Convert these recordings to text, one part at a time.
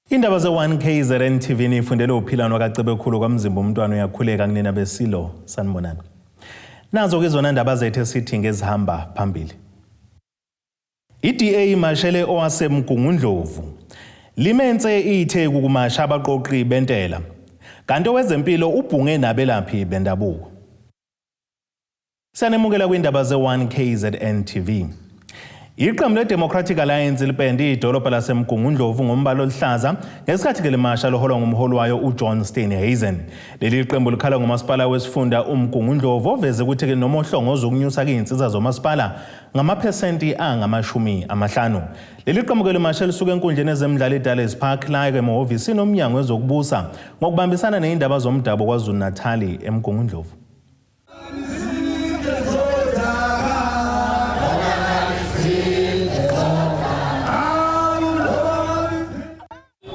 Indaba ze-1 KZN TV nifundele uphilano kaCebekhulu kwaMzimba umntwana uyakhuleka kunina besilo sanibonani. Nazo ke zona ndaba zethu esithi ngezihamba phambili. I-DA imashele owaseMgungundlovu. Limense iTheku kumasha abaqoqi bentela. Kanti owezempilo ubhunge nabelaphi bendabuko. Siyanemukela kwindaba ze-1 KZN TV. Iqembu le-Democratic Alliance lipende idolobha laseMgungundlovu ngombala oluhlaza ngesikhathi ke limasha liholwa ngumholi wayo uJohn Steenhuisen. Leli qembu likhala ngomasipala wesifunda uMgungundlovu oveze ukuthi ke noma ohlongoza ukunyusa izinsiza zomasipala ngamaphesenti angama-50. Leli qembu ke limasha lisuka enkundleni ezemidlalo iDales Park la emahhovisini omnyango wezokubusa ngokubambisana nezindaba zomdabu KwaZulu-Natal eMgungundlovu.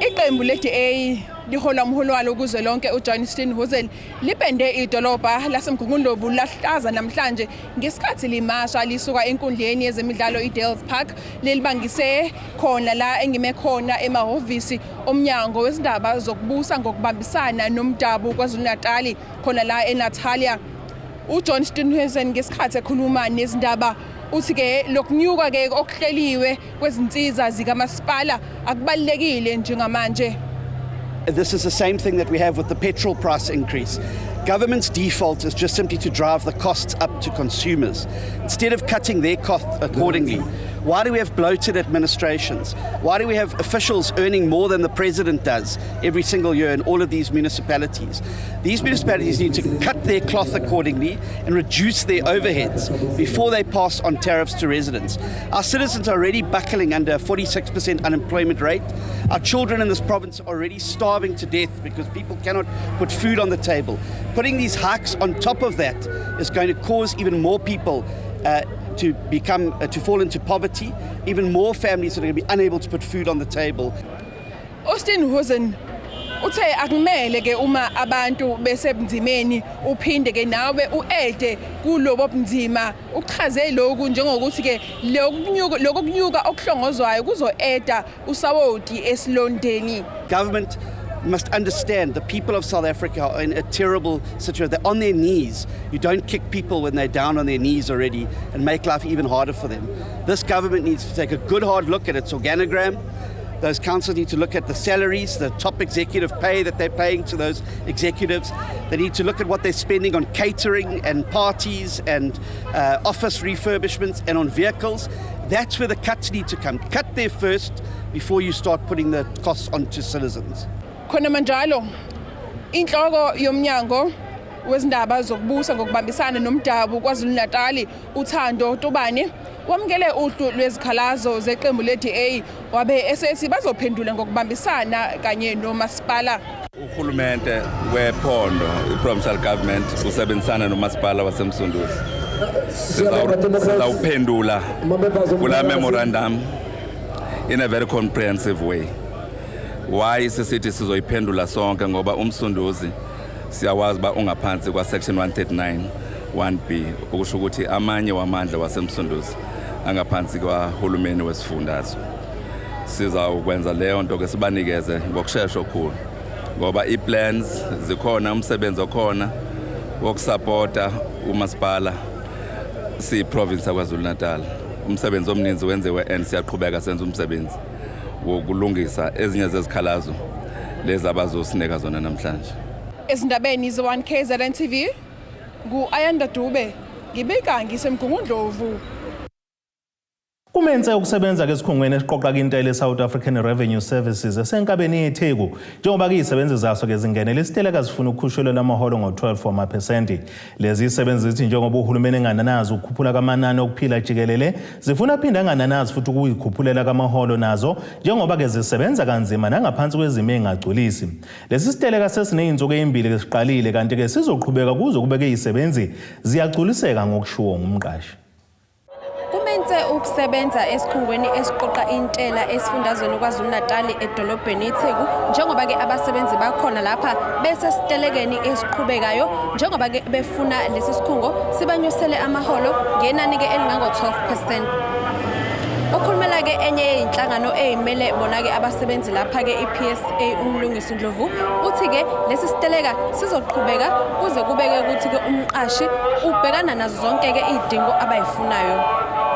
Iqembu le-DA liholwa umholi walo kuzwelonke uJohn Steenhuisen lipende idolobha laseMgungundlovu lahlaza namhlanje ngesikhathi limasha lisuka enkundleni yezemidlalo iDales Park lelibangise khona la engime khona emahhovisi omnyango wezindaba zokubusa ngokubambisana nomdabu KwaZulu-Natali khona la eNatalia. UJohn Steenhuisen ngesikhathi ekhuluma nezindaba uthi ke lokunyuka ke okuhleliwe kwezinsiza zikamasipala akubalulekile njengamanje. This is the same thing that we have with the petrol price increase. Government's default is just simply to drive the costs up to consumers instead of cutting their costs accordingly. Why do we have bloated administrations? Why do we have officials earning more than the president does every single year in all of these municipalities? These municipalities need to cut their cloth accordingly and reduce their overheads before they pass on tariffs to residents. Our citizens are already buckling under a 46% unemployment rate. Our children in this province are already starving to death because people cannot put food on the table. Putting these hikes on top of that is going to cause even more people to fall into poverty, even more families that are going to be unable to put food on the table. USteenhuisen uthe akumele ke uma abantu besebunzimeni uphinde ke nawe uede kulobo bunzima. Uchaze lokhu njengokuthi ke lokhu kunyuka okuhlongozwayo kuzoeda usawoti esilondeni. Government must understand the people of South Africa are in a terrible situation. They're on their knees. You don't kick people when they're down on their knees already and make life even harder for them. This government needs to take a good hard look at its organogram. Those councils need to look at the salaries, the top executive pay that they're paying to those executives. They need to look at what they're spending on catering and parties and office refurbishments and on vehicles. That's where the cuts need to come. Cut there first before you start putting the costs onto citizens. Khona manjalo, inhloko yomnyango wezindaba zokubusa ngokubambisana nomdabu KwaZulu-Natali uThando Tubane wamukele uhlu lwezikhalazo zeqembu le-DA wabe esethi bazophendula ngokubambisana kanye nomasipala. Urhulumente wephondo, i-provincial government, usebenzisana nomasipala waseMsunduzi. Sizawuphendula kula memorandum in a very comprehensive way. Why sisithi sizoyiphendula sonke? Ngoba uMsunduzi siyawazi uba ungaphansi kwa-section 139 1B, ukusho ukuthi amanye wamandla waseMsunduzi angaphansi kwahulumeni wesifundazwe. Sizawukwenza leyo nto ke, sibanikeze ngokushesha okukhulu ngoba ii-plans zikhona, umsebenzi okhona wokusapota umasipala siyi-province yaKwaZulu-Natal. Umsebenzi omninzi wenziwe and siyaqhubeka senza umsebenzi wokulungisa ezinye zezikhalazo lezi abazosinika zona namhlanje. Ezindabeni ze-1 KZN TV, ngu-Ayanda Dube, ngibika ngiseMgungundlovu. Kumense ukusebenza ke esikhungweni esiqoqa intela eSouth African Revenue Services esenkabeni yeTheku njengoba kuyisebenzi zaso ke zingenele isiteleka zifuna ukukhushulelwa amaholo ngo-12 wamaphesenti. Lezi zisebenzi zithi njengoba uhulumeni engananazi ukukhuphula kamanani okuphila jikelele, zifuna aphinde angananazi futhi ukuyikhuphulela kamaholo nazo njengoba ke zisebenza kanzima nangaphansi kwezimo ey'ngagculisi. Lesi siteleka sesiney'nsuku ey'mbili ke siqalile kanti ke sizoqhubeka kuze kube ke izisebenzi ziyagculiseka ngokushiwo ngumqashi. Kumense ukusebenza esikhungweni esiqoqa intela esifundazweni KwaZulu-Natal edolobheni iTheku njengoba-ke abasebenzi bakhona lapha besesitelekeni esiqhubekayo njengoba-ke befuna lesi sikhungo sibanyusele amaholo ngenani-ke elingango-12%. Okhulumela-ke enye yey'nhlangano ey'mele bona-ke abasebenzi lapha-ke i-PSA uMlungisi Ndlovu uthi-ke lesi siteleka sizoqhubeka kuze kubeke ukuthi-ke umqashi ubhekana nazo zonke-ke iy'dingo abayifunayo.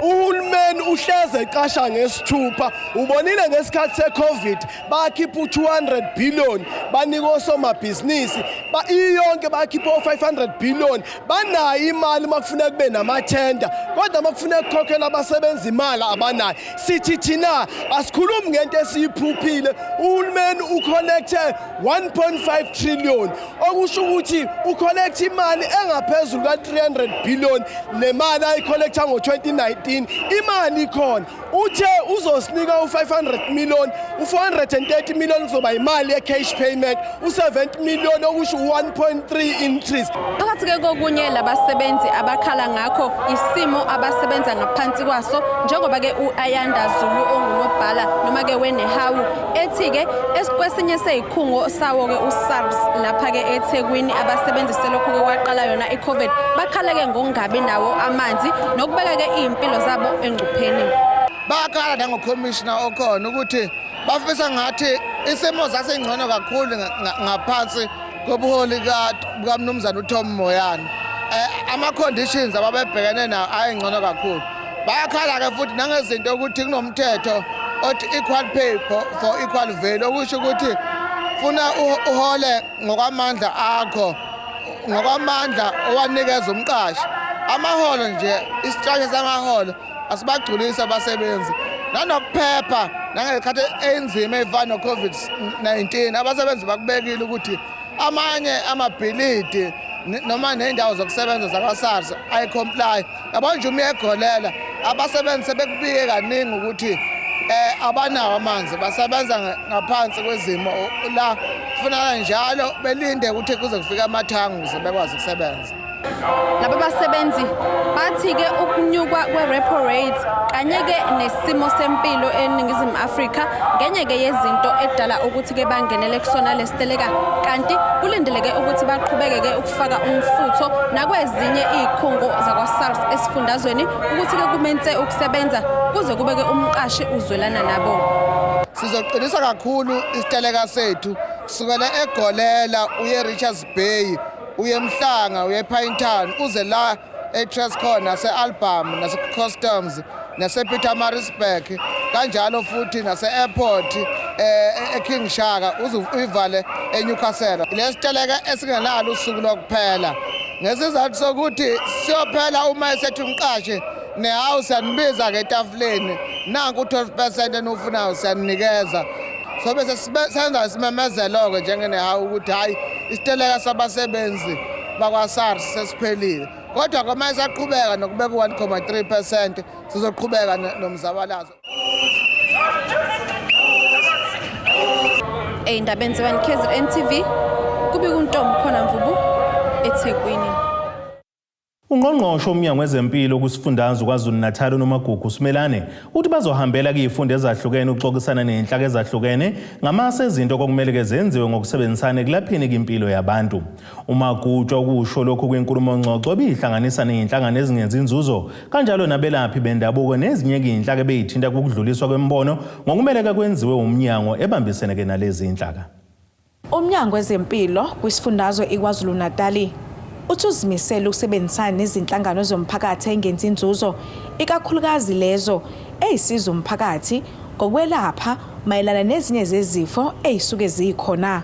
Uhulumeni uhleze eqasha ngesithupha. Ubonile ngesikhathi se-COVID bakhipha u-200 billion banika osomabhizinisi, iyonke bakhipha o-500 billion. Banayo imali uma kufuneka kube namathenda, kodwa uma kufuneka kukhokhela abasebenzi imali abanayo. Sithi thina asikhulumi ngento esiyiphuphile. Uhulumeni ucollecte 1.5 trillion, okusho ukuthi ucollecte imali engaphezulu ka-300 billion nemali ayicollecta ngo-2019. Imali ikhona. Uthe uzosinika u-500 million, u-430 million kuzoba imali ye-cash payment, u-70 million okusho u-1.3 increase. Phakathi-ke kokunye labasebenzi abakhala ngakho isimo abasebenza ngaphansi kwaso, njengoba-ke u-Ayanda Zulu ongunobhala noma-ke weNehawu ethi-ke kwesinye sey'khungo sawo-ke uSARS lapha-ke eThekwini abasebenzi selokhu-ke kwaqala yona i-COVID bakhala-ke ngokungabi nawo amanzi nokubeka-ke iy'mpilo zabo engcupheni. Bayakhala nangokhomishina okhona ukuthi bafisa ngathi isimo sasingcono kakhulu ngaphansi kobuholi bukamnumzane uTom Moyane. Ama-conditions ababebhekene nawo ayengcono kakhulu. Bayakhala-ke futhi nangezinto ukuthi kunomthetho othi equal pay for equal value, okusho ukuthi funa uhole ngokwamandla akho, ngokwamandla owanikeza umqashi. Amaholo nje, isitrasha samaholo asibagculisi abasebenzi. Nanokuphepha nangekhathi enzima ey'fana no-COVID-19, abasebenzi bakubekile ukuthi amanye amabhilidi noma ney'ndawo zokusebenza zakwa-SARS ayicomply. Yabo nje uma uyegolela, abasebenzi sebekubike kaningi ukuthi abanawo amanzi, basebenza ngaphansi kwezimo la kufuneka njalo belinde ukuthi kuze kufike amathangi ukuze bekwazi ukusebenza. Laba basebenzi bathi-ke ukunyukwa kwe-repo rate kanye-ke nesimo sempilo eNingizimu Afrika ngenye-ke yezinto edala ukuthi-ke bangenele kusona lesiteleka, kanti kulindeleke ukuthi baqhubeke-ke ukufaka umfutho nakwezinye iy'khungo zakwa-SARS esifundazweni ukuthi-ke kumente ukusebenza kuze kube-ke umqashi uzwelana nabo. Sizoqinisa kakhulu isiteleka sethu kusukela eGolela uye Richards Bay, uye eMhlanga, uye ePinetown, uze la eTrescon nase-Album nase-Customs nase-Pietermaritzburg, kanjalo futhi nase-airport eKing Shaka, uze uyivale eNewcastle. Lesiteleka esingenalo usuku lokuphela ngesizathu sokuthi siyophela uma esethi umqashi nehawu siyanibiza-ke etafuleni, nanku u-12% eniwufunayo siyaninikeza. So bese senza isimemezelo-ke njengeNehawu ukuthi hhayi, isiteleka sabasebenzi bakwa-SARS sesiphelile, kodwa uma isaqhubeka nokubeka u-1,3% sizoqhubeka nomzabalazo. Ey'ndabeni ze-1 KZN TV, kubika uNtombi Khona Mvubu eThekwini. Ungqongqoshe womnyango wezempilo kusifundazwe KwaZulu-Natal uNomagugu Simelane uthi bazohambela kuy'fundo ezahlukene ukuxoxisana ney'nhlaka ezahlukene ngamasa ezinto okumele-ke zenziwe ngokusebenzisana ekulapheni impilo yabantu. UMagutshwa ukusho lokhu kwinkulumo ngxoxo ebiyihlanganisa ney'nhlangano ezingenzi inzuzo kanjalo nabelaphi bendabuko nezinye iy'nhlaka ebeyithinta kukudluliswa kwemibono ngokumele-ke kwenziwe umnyango ebambisene-ke nalezi iy'nhlaka. Umnyango wezempilo kwisifundazwe iKwaZulu-Natali uthi uzimisele ukusebenzisana nezinhlangano zomphakathi engenzi inzuzo, ikakhulukazi lezo eyisiza umphakathi ngokwelapha mayelana nezinye zezifo ey'suke zikhona.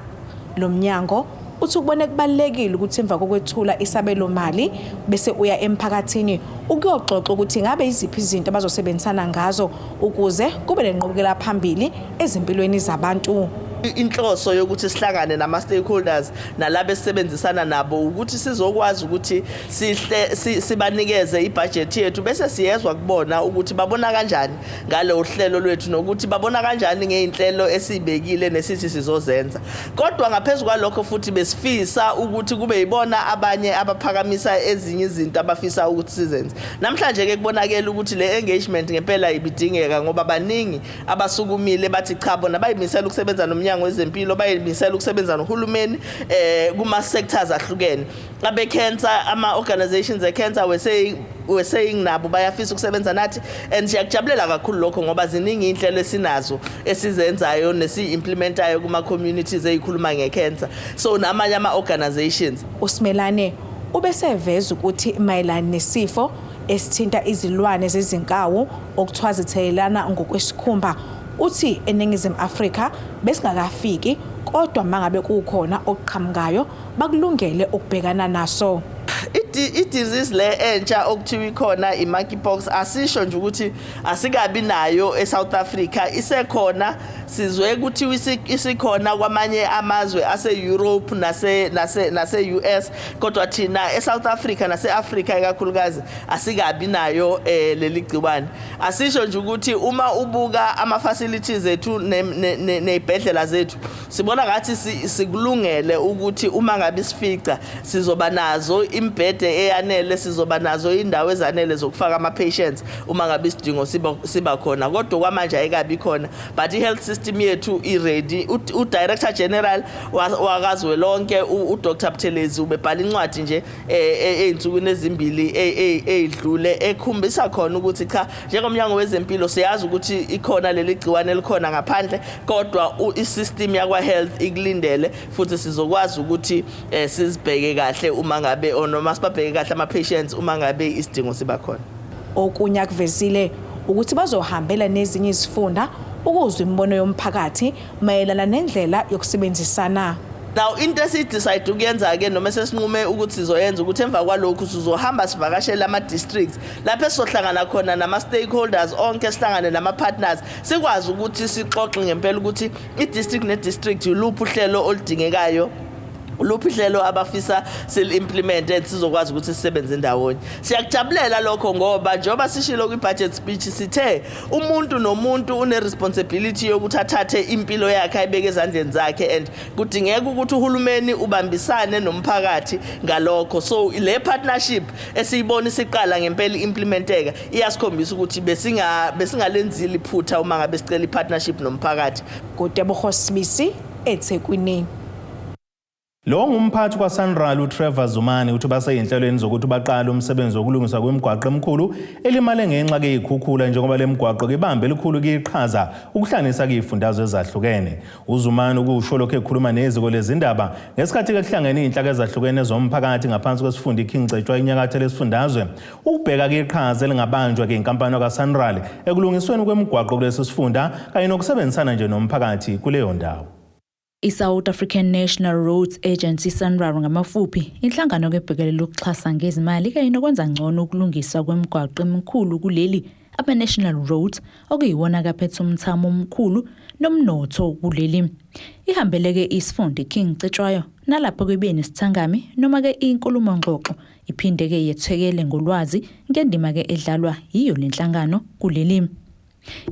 Lo mnyango uthi ukubone kubalulekile ukuthi emva kokwethula isabelo mali bese uya emphakathini ukuyoxoxa ukuthi ngabe iziphi izinto abazosebenzisana ngazo ukuze kube nenqubekela phambili ezimpilweni zabantu. Inhloso yokuthi sihlangane nama-stakeholders nalabo esisebenzisana nabo ukuthi sizokwazi ukuthi sihle sibanikeze ibhajethi yethu, bese siyezwa kubona ukuthi babona kanjani ngalo hlelo lwethu nokuthi babona kanjani ngey'nhlelo esiyibekile nesithi sizozenza. Kodwa ngaphezu kwalokho futhi besifisa ukuthi kube yibona abanye abaphakamisa ezinye izinto abafisa ukuthi sizenze. Namhlanje-ke kubonakele ukuthi le engagement ngempela ibidingeka, ngoba baningi abasukumile bathi cha, bona bayimisela ukusebenza nomnyango. njengomnyango wezempilo, bayimisela ukusebenza nohulumeni kuma sectors ahlukene. Abe cancer, ama organizations e cancer we saying nabo bayafisa ukusebenza nathi, and siyakujabulela kakhulu lokho ngoba ziningi inhlelo esinazo esizenzayo nesi-implementayo kuma communities ezikhuluma nge-cancer, so namanye ama organizations. USimelane ubeseveza ukuthi mayelana nesifo esithinta izilwane zezinkawu okuthiwa zithelelana ngokwesikhumba, uthi eNingizimu Afrika besingakafiki, kodwa mangabe kukhona okuqhamukayo bakulungele ukubhekana naso. I-disease le entsha okuthiwa ikhona, i-monkeypox, asisho nje ukuthi asikabi nayo eSouth Africa, isekhona. Sizwe kuthiwa isikhona kwamanye amazwe ase-Europe nase US, kodwa thina eSouth Africa nase-Africa ikakhulukazi asikabi nayo leli gciwane. Asisho nje ukuthi uma ubuka ama-facilities ethu ney'bhedlela zethu, sibona ngathi sikulungele ukuthi uma ngabe isifica sizoba nazo imbhede eyanele, sizoba nazo indawo ezanele zokufaka ama-patients uma ngabe isidingo siba khona, kodwa kwamanje ayikabi khona, but i-health system yethu i-ready. U-Director General wakazwelonke uDr Buthelezi ubebhala incwadi nje ey'nsukwini ezimbili ey'dlule ekhombisa khona ukuthi cha, njengomnyango wezempilo siyazi ukuthi ikhona leli gciwane elikhona ngaphandle, kodwa i-system yakwa-health ikulindele futhi sizokwazi ukuthi sizibheke kahle uma ngabe or noma sibabheke kahle ama-patients uma ngabe isidingo siba khona. Okunye akuvezile ukuthi bazohambela nezinye izifunda ukuzwa imibono yomphakathi mayelana nendlela yokusebenzisana. Now into esiyidecide ukuyenza-ke noma esesinqume ukuthi sizoyenza ukuthi emva kwalokhu sizohamba sivakashele ama-districts lapho esizohlangana khona nama-stakeholders onke, sihlangane nama-partners, sikwazi ukuthi sixoxe ngempela ukuthi i-district ne-district yiluphi uhlelo oludingekayo, luphi uhlelo abafisa sili-implement and sizokwazi ukuthi sisebenze ndawonye. Siyakujabulela lokho ngoba njengoba sishilo kwi-budget speech, sithe umuntu nomuntu une-responsibility yokuthi athathe impilo yakhe ayibeke ezandleni zakhe, and kudingeka ukuthi uhulumeni ubambisane nomphakathi ngalokho. So le partnership esiyibona isiqala ngempela i-implementeka iyasikhombisa ukuthi besingalenzile iphutha uma ngabe sicela i-partnership nomphakathi. Kutebogo Sibisi, eThekwini. Lo ngumphathi kwaSANRAL uTrevor Zumani uthi baseyinhlelweni zokuthi baqale umsebenzi wokulungiswa kwemigwaqo emikhulu elimale ngenxa keyikhukhula, njengoba le migwaqo ibambe elikhulu kuyiqhaza ukuhlanganisa kuyifundazwe ezahlukene. UZumani ukusho lokhu ekhuluma neziko lezindaba ngesikhathi kuhlangene iy'nhlaka ezahlukene zomphakathi ngaphansi kwesifunda iKing Cetshwayo inyakatho lesifundazwe ukubheka iqhaza elingabanjwa ke inkampani kaSANRAL ekulungisweni kwemigwaqo kulesi sifunda kanye nokusebenzisana nje nomphakathi kuleyo ndawo. I-South African National Roads Agency, SANRAL ngamafuphi, inhlangano ebhekelela ukuxhasa ngezimali kanye nokwenza ngcono ukulungiswa kwemigwaqo emikhulu kuleli, ama-National Roads, okuyiwona kaphethe umthamo omkhulu nomnotho kuleli. Ihambeleke isifunda iKing Cetshwayo nalapho kube nesithangami noma-ke inkulumo ngxoxo, iphinde-ke yethekele ngolwazi ngendima-ke edlalwa yiyo le nhlangano kuleli.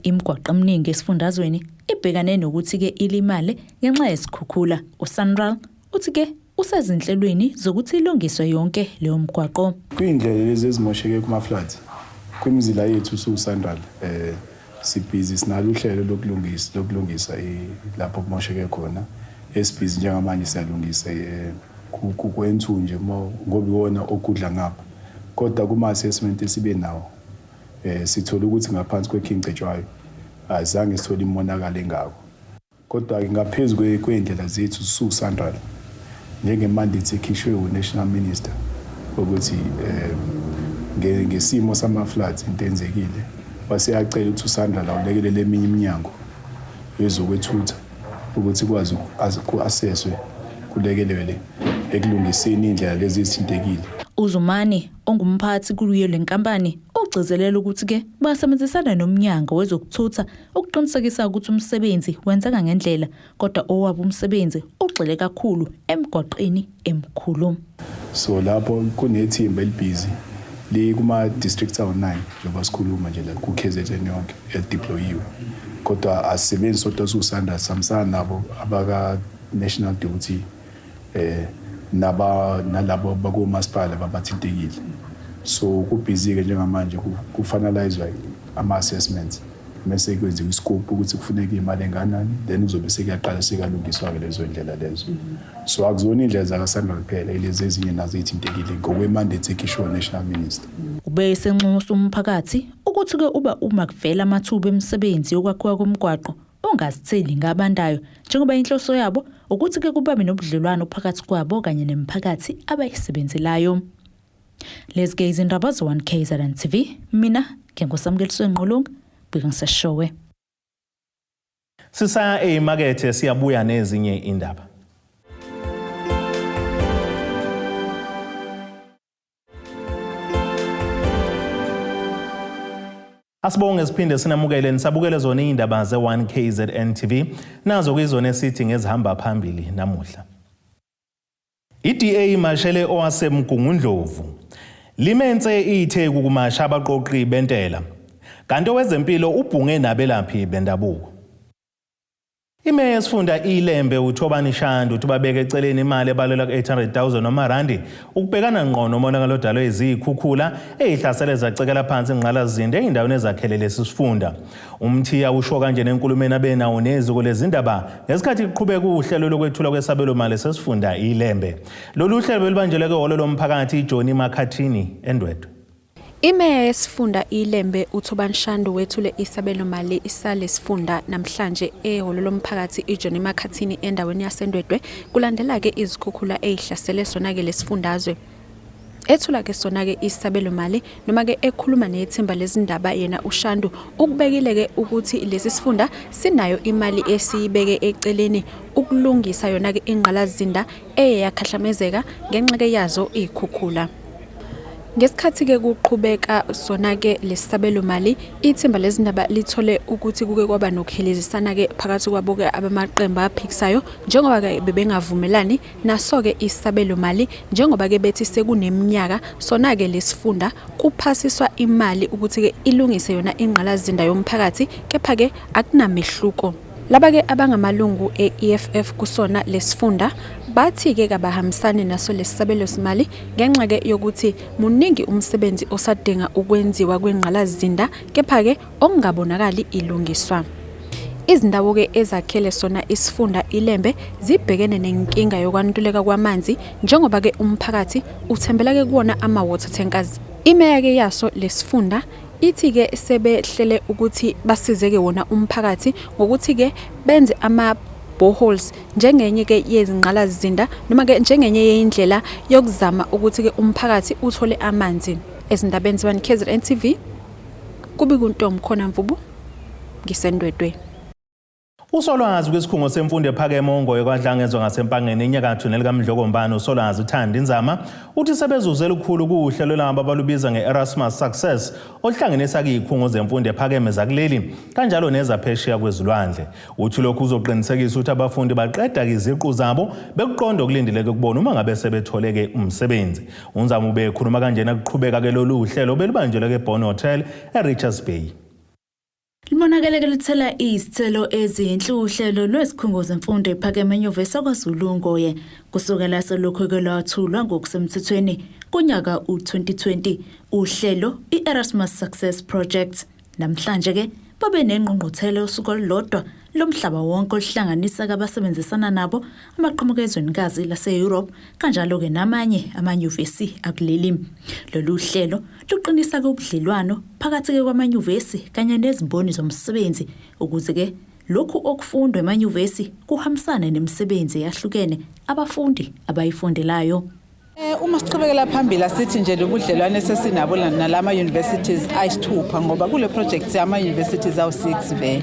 Imigwaqo eminingi esifundazweni ibhekane nokuthi-ke ilimale ngenxa yesikhukhula. USANRAL uthi-ke usezinhlelweni zokuthi ilungiswe yonke leyo migwaqo. Kuyindlela lezi ezimosheke kuma-floods kwimizila yethu siwuSANRAL, sibhizi sinalo uhlelo lokulungisa lapho kumosheke khona. Esibhizi njengamanje siyalungisa ku-N2 nje ngoba iwona ogudla ngapha, kodwa kuma-assessment esibe nawo sithola ukuthi ngaphansi kwe-King Cetshwayo azange sithole imonakalo engako. Kodwa-ke ngaphezu kwey'ndlela zethu siwuSANRAL, njenge-mandate ekhishwe u-national minister ukuthi ngesimo sama-floods into enzekile, waseyacela ukuthi uSANRAL awulekelele eminye iminyango yezokwethutha ukuthi ikwazi ku-assesswe kulekelele ekulungiseni iy'ndlela lezi ezithintekile. UZumani ongumphathi kuyo le nkampani ugcizelela ukuthi-ke basebenzisana nomnyango wezokuthutha ukuqinisekisa ukuthi umsebenzi wenzeka ngendlela, kodwa owabo umsebenzi ugxile kakhulu emigwaqeni emikhulu. So lapho kunethimba elibhizi likuma-districts awu-9 njengoba sikhuluma nje la ku-KZN yonke elideployiwe, kodwa asisebenzi sodwa siwuSANRAL, sihambisana nabo abaka-National DOT naba nalabo bakomasipala babathintekile. So kubhizi-ke njengamanje kufinalizwa ama-assessments. Mese kwenziwa iscope ukuthi kufuneka imali enganani, then kuzobe sekuyaqala sekuyalungiswa-ke lezo ndlela lezo. So akuzona iy'ndlela zakaSANRAL kuphela, ilezi ezinye nazo ey'thintekile ngokwe-mandate ekhishwe u-national minister. Ube esenxusa umphakathi ukuthi-ke uba uma kuvela amathuba emisebenzi yokwakhiwa komgwaqo ungazitheli ngabandayo njengoba inhloso yabo ukuthi-ke kubabe nobudlelwano phakathi kwabo kanye nemiphakathi abayisebenzelayo. Lezi ke izindaba ze-1 KZN TV, mina nginguSamkeliswe Ngqulunga, bika ngiseshowe. Sisaya eyimakethe siyabuya nezinye indaba. Asibonge siphinde sinamukele nisabukele zona izindaba ze-1 KZN TV nazo kuyizona esithi ngezihamba phambili namuhla. I-DA imashele owaseMgungundlovu. Limense iTheku kumasha abaqoqi bentela. Kanti owezempilo ubhunge nabelaphi bendabuko. Imeya yesifunda iLembe uThobani Shandu uthi babeke eceleni imali ebalelwa ku-800,000 wamarandi ukubhekana ngqo nomonakalo odalwe izikhukhula eyihlasele zacekela phansi ingqalasizinda ey'ndaweni ezakhele lesi sifunda. UMthiya usho kanje nenkulumeni abenawo neziko lezindaba ngesikhathi kuqhubeka uhlelo lokwethulwa kwesabelomali sesifunda iLembe. Lolu hlelo belubanjelwe ehholo lomphakathi iJohnny Makhathini eNdwedwe. Imeya yesifunda iLembe uThobani Shandu wethule isabelomali salesifunda namhlanje ehholo lomphakathi iJohnny Makhathini endaweni yaseNdwedwe kulandela-ke izikhukhula eyihlasele sona-ke lesifundazwe. Ethula-ke sona-ke isabelomali noma-ke ekhuluma nethimba lezindaba yena uShandu ukubekile-ke ukuthi lesi sifunda sinayo imali esiyibeke eceleni ukulungisa yona-ke ingqalasizinda eye yakhahlamezeka ngenxa-ke yazo iy'khukhula. Ngesikhathi-ke kuqhubeka sona-ke lesabelomali, ithimba lezindaba lithole ukuthi kuke kwaba nokuhilizisana-ke phakathi kwabo-ke abamaqembu aphikisayo njengoba-ke bebengavumelani Naso-ke isabelomali njengoba-ke bethi sekuneminyaka sona-ke lesifunda kuphasiswa imali ukuthi-ke ilungise yona ingqalasizinda yomphakathi kepha-ke akunamehluko. Laba-ke abangamalungu e-EFF kusona lesifunda bathi-ke kabahambisani naso lesisabelo-simali ngenxa-ke yokuthi muningi umsebenzi osadinga ukwenziwa kwingqalasizinda kepha-ke okungabonakali ilungiswa. Izindawo-ke ezakhele sona isifunda iLembe zibhekene nenkinga yokwantuleka kwamanzi njengoba-ke umphakathi uthembela-ke kuwona ama-water tankers. Imeya-ke yaso lesifunda ithi-ke sebehlele ukuthi basize-ke wona umphakathi ngokuthi-ke benze ama-boreholes njengenye-ke yezingqalasizinda noma-ke njengenye yeyindlela yokuzama ukuthi-ke umphakathi uthole amanzi. Ezindabeni ze-1 KZN TV, Kubika uNtombi Mvubu ngiseNdwedwe. Usolwazi kwisikhungo semfundo ephakeme oNgoye kwaDlangezwa ngaseMpangeni enyakatho nelikaMdlokombane uSolwazi uThandi Nzama uthi sebezuze lukhulu kuhlelo lwabo abalubiza nge-Erasmus Success oluhlanganisa izikhungo zemfundo ephakeme zakuleli kanjalo nezaphesheya kwezilwandle. Uthi lokhu kuzoqinisekisa ukuthi abafundi baqeda iziqu zabo bekuqonda okulindeleke kubona uma ngabe sebetholeke umsebenzi. UNzama ubekhuluma kanjena kuqhubeka ke lolu hlelo belubanjelwe ke Bon Hotel eRichards Bay. Libonakeleke lithela izithelo ezinhle uhlelo lwezikhungo zemfundo ephakeme enyuvesi yaKwaZulu Ngoye kusukela selokhu ke lwathulwa ngokusemthethweni kunyaka u-2020 uhlelo i-Erasmus Success Project. Namhlanje ke babe nengqungquthela yosuku olulodwa lomhlaba wonke oluhlanganisa abasebenzisana nabo abaqhamuka ezwenikazi lase-Europe kanjalo-ke namanye amanyuvesi akuleli. Lolu hlelo luqinisa-ke ubudlelwano phakathi-ke kwamanyuvesi kanye nezimboni zomsebenzi ukuze-ke lokhu okufundwa emanyuvesi kuhambisane nemisebenzi eyahlukene abafundi abayifundelayo. Uma siqhubekela phambili asithi nje lobudlelwane sesinabo nalama universities ayisithupha ngoba kule project yama universities awu-6 vele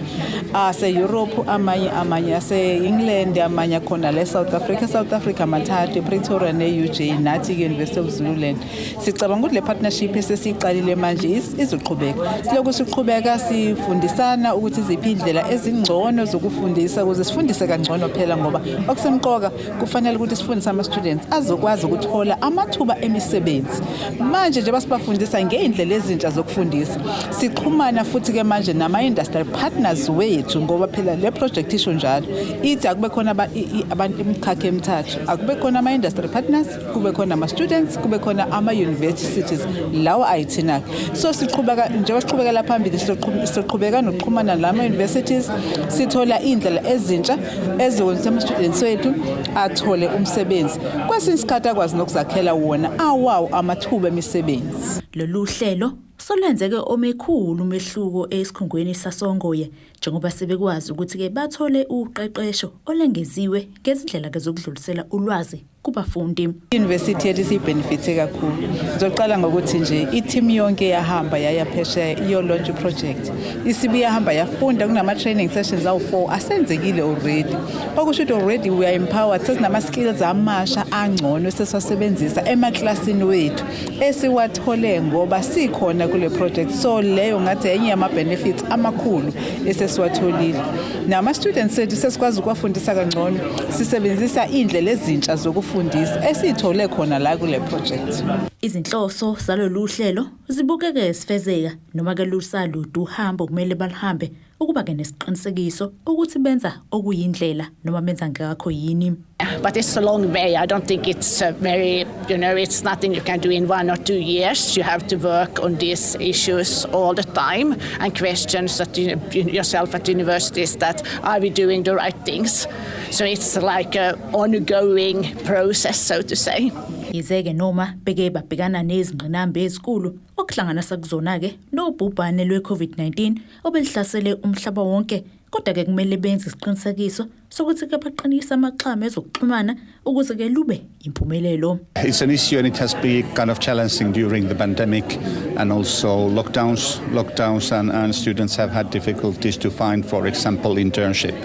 ase-Europe amanye amanye ase-England amanye akhona le South Africa South Africa mathathu ePretoria ne-UJ nathi University of Zululand. Sicabanga ukuthi le partnership esesiyiqalile manje izoqhubeka, silokhu siqhubeka sifundisana ukuthi iziphi indlela ezingcono zokufundisa ukuze sifundise kangcono phela ngoba okusemqoka kufanele ukuthi sifundise ama-students azokwazi ukuthola ukuthola amathuba emisebenzi. Manje nje basibafundisa ngey'ndlela ezintsha zokufundisa. Sixhumana futhi-ke manje nama-industry partners wethu, ngoba phela le project isho njalo, ithi akube khona abantu imikhakha emithathu: akube khona ama-industry partners, kube khona ama-students, kube khona ama-universities lawo ayithina-ke. So siqhubeka, njengoba siqhubekela phambili, sizoqhubeka nokuxhumana lama-universities, sithola iy'ndlela ezintsha ezokwenza ama-students wethu athole umsebenzi, kwesinye isikhathi akwazi nokuzakhela wona awawo amathuba emisebenzi. Lolu hlelo solwenzeke omekhulu umehluko esikhungweni sasongoye, njengoba sebekwazi ukuthi-ke bathole uqeqesho olengeziwe ngezindlela-ke zokudlulisela ulwazi kubafundi. I-university yethu isiyi-benefithe kakhulu. Ngizoqala ngokuthi nje i-team yonke yahamba yaya phesheya iyo-launch i-project, isibuye yahamba yafunda. Kunama-training sessions awu-4 asenzekile already, okusho ukuthi already we are empowered. Sesinama-skills amasha angcono esesiwasebenzisa emaklasini wethu, esiwathole ngoba sikhona kule project. So leyo ngathi enye yama-benefits amakhulu esesiwatholile. Nama-students ethu sesikwazi ukuwafundisa kangcono, sisebenzisa iy'ndlela ezintsha zokufundisa esiy'thole khona la kule project. Izinhloso zalolu hlelo zibukeke zifezeka, noma-ke lusalude uhambo kumele baluhambe ukuba-ke nesiqinisekiso ukuthi benza okuyindlela noma benza ngakho yini. But it's a long way. I don't think it's very, it's nothing you can do in 1 or 2 years. You have to work on these issues all the time and questions that you, yourself at universities, that are we doing the right things? So it's like a ongoing process, so to say. Yize-ke noma beke babhekana nezingqinamba ezinkulu, okuhlanganisa kuzona-ke nobhubhane lwe-COVID-19 obelihlasele umhlaba wonke, kodwa-ke kumele benze isiqinisekiso sokuthi-ke baqinise amaxhama ezokuxhumana ukuze-ke lube impumelelo. It's an issue and it has been kind of challenging during the pandemic and also lockdowns, and students have had difficulties to find, for example, internship,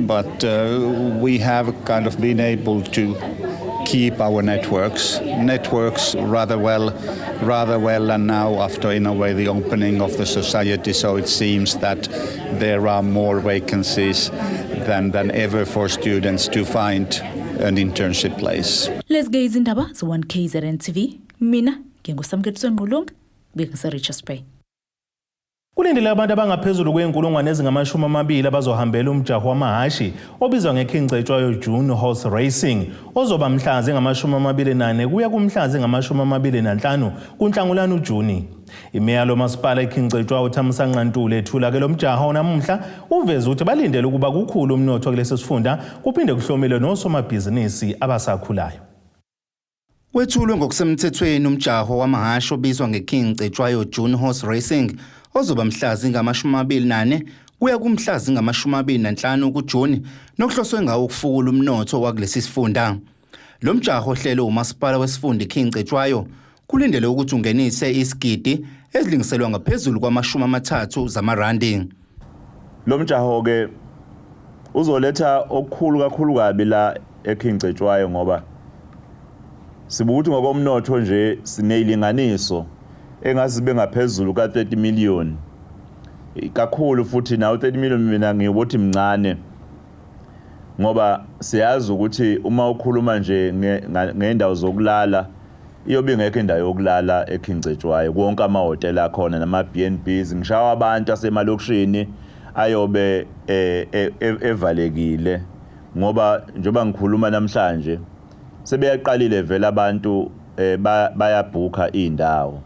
but we have kind of been able to keep our networks rather well, and now after, in a way, the opening of the society, so it seems that there are more vacancies than ever for students to find an internship place. Lezi-ke izindaba ze-1 KZN TV. Mina nginguSamkeliso Ngqulunga, bengise-Richards Bay. Kulindele abantu abangaphezulu kwenkulungwane ezingama-20 abazohambela umjaho wamahhashi obizwa nge-King Cetshwayo June Horse Racing, ozoba mhla zingama-24 kuya kumhla zingama-25 kuNhlangulana uJuni. Imeya lomasipala iKing Cetshwayo uThamsanqa Ntuli ethula-ke lo mjaho namuhla uveze ukuthi balindele ukuba kukhulu umnotho kulesi sifunda, kuphinde kuhlomile nosomabhizinisi abasakhulayo. Wethulwe ngokusemthethweni umjaho wamahhashi obizwa nge-King Cetshwayo June Horse Racing, ozoba mhla zingama-24 kuya kumhla zingama-25 kuJuni, nokuhloswe ngawo ukufukula umnotho wakulesi sifunda. Lo mjaho ohlelwe umasipala wesifunda iKing Cetshwayo kulindele ukuthi ungenise isigidi ezilingiselwa ngaphezulu kwama-30 zamarandi. Lo mjaho ke uzoletha okukhulu kakhulu kabi la eKing Cetshwayo, ngoba sibuka ukuthi ngokomnotho nje sineyilinganiso engasibe ngaphezulu ka-30 million kakhulu. Futhi nawo 30 million mina ngiyobothi mncane, ngoba siyazi ukuthi uma ukhuluma nje ngendawo zokulala, iyobe ingekho indawo yokulala eKing Cetshwayo. Konke amahhotela akhona nama-B&Bs, ngishawa abantu asemalokishini ayobe evalekile, ngoba njengoba ngikhuluma namhlanje sebeyaqalile vele abantu bayabhukha indawo.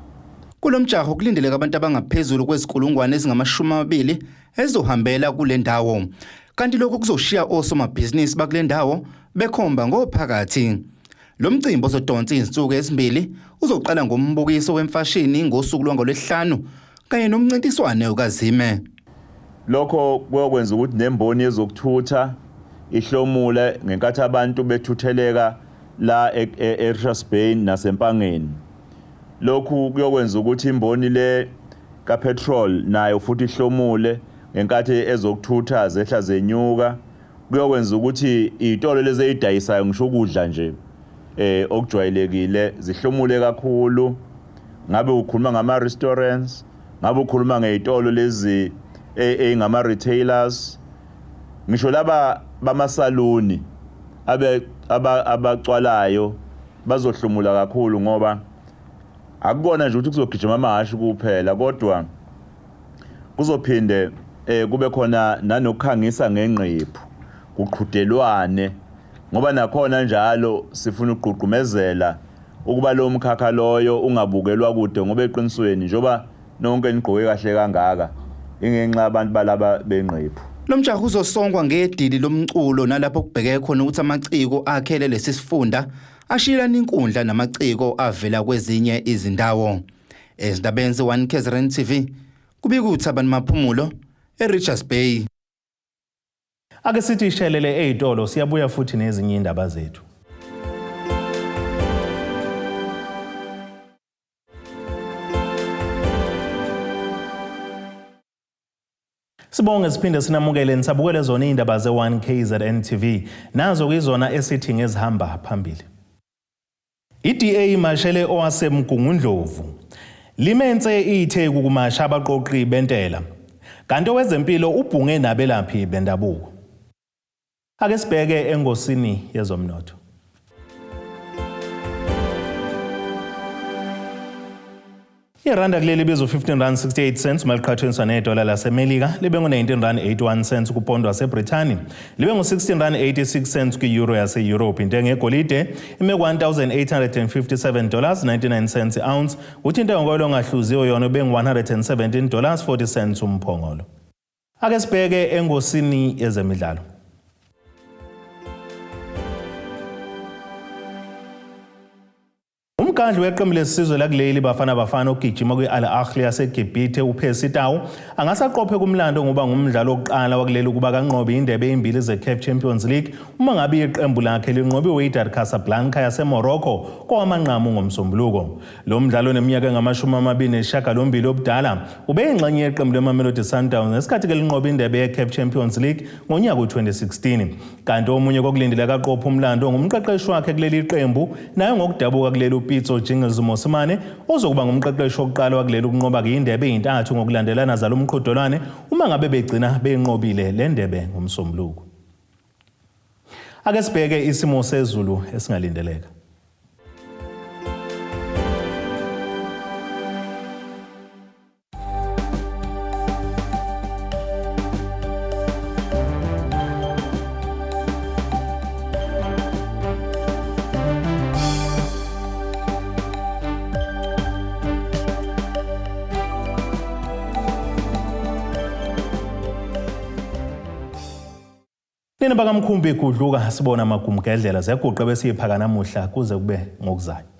Kulo mjaho kulindeleke abantu abangaphezulu kwezinkulungwane ezingama-20 ezizohambela kule ndawo. Kanti lokhu kuzoshiya osomabhizinisi bakule ndawo bekhomba ngophakathi. Lo mcimbi ozodonsa izinsuku ezimbili uzoqala ngombukiso wemfashini ngosuku lwangolwesihlanu kanye nomncintiswano kazime. Lokho kuyokwenza ukuthi nemboni yezokuthutha ihlomule ngenkathi abantu bethutheleka la e-Richards Bay naseMpangeni. Lokhu kuyokwenza ukuthi imboni le kapetrol nayo futhi ihlomule ngenkathi ezokuthutha zehla zenyuka. Kuyokwenza ukuthi izitolo lezi ezidayisayo ngisho ukudla nje okujwayelekile zihlomule kakhulu, ngabe ukhuluma ngama restaurants, ngabe ukhuluma ngezitolo lezi ezingama retailers, ngisho laba bamasaluni abe abacwalayo. bazohlomula kakhulu ngoba akukona nje ukuthi kuzogijima amahhashi kuphela kodwa kuzophinde eh kube khona nanokukhangisa ngengqephu kuqhudelwane ngoba nakhona njalo sifuna ukugqugqumezela ukuba lo mkhakha loyo ungabukelwa kude ngoba eqinisweni njengoba nonke nigqoke kahle kangaka ingenxa abantu balaba bengqephu. Lo mjaho uzosongwa ngedili lomculo nalapho kubheke khona ukuthi amaciko akhele lesi sifunda ashiyelana inkundla namaciko avela kwezinye izindawo. Ezindabeni ze-1 KZN TV kubika uThabani Maphumulo eRichards Bay. Ake sithi ishelele ey'tolo siyabuya futhi nezinye iy'ndaba zethu. Sibonge siphinde sinamukele nisabukele zona izindaba ze-1 KZN TV. Nazo kuyizona esithi ngezihamba phambili. I-DA imashele owaseMgungundlovu. Limense iTheku kumasha abaqoqi bentela. Kanti owezempilo ubhunge nabelaphi bendabuko. Ake sibheke engosini yezomnotho. Iranda kuleli libiza u-15 rand 68 cents uma liqhathaniswa nedola laseMelika libe ngu-19 rand 81 cents kupondo waseBrithani libe ngu-16 rand 86 cents kwi-euro yase-Europe. Intengo yegolide ime ku-1857 dollars 99 cents i-ounce kuthi intengo koyilo ongahluziwe yona ube ngu-117 dollars 40 cents umphongolo. Ake sibheke engosini yezemidlalo. Umgadli weqembu lesizwe lakuleli Bafana Bafana ogijima kwi-Al Ahly yaseGibhithe uPercy Tau angase aqophe kumlando ngoba ngumdlalo wokuqala wakuleli ukuba kanqobe indebe ezimbili zeCAF Champions League uma ngabe iqembu lakhe linqobiwe yiDar Casablanca yaseMorocco kowamanqamu ngoMsombuluko. Lo mdlalo oneminyaka engama-28 obudala ubeyingxenye yeqembu leMamelodi Sundowns ngesikhathi ke linqoba indebe yeCAF Champions League ngonyaka u-2016. Kanti omunye kokulindeleka aqophe umlando ngumqeqeshi wakhe kuleli qembu naye ngokudabuka kuleli uPitso Jingles Mosimane ozokuba ngumqeqeshi wokuqala wakuleli ukunqoba indebe ezintathu ngokulandelana zalo mqhudelwane uma ngabe begcina beyinqobile le ndebe ngoMsombuluko. Ake sibheke isimo sezulu esingalindeleka. Nina bakamkhumbi gudluka sibona amagumgedlela zeguqe besiyiphaka namuhla kuze kube ngokuzayo.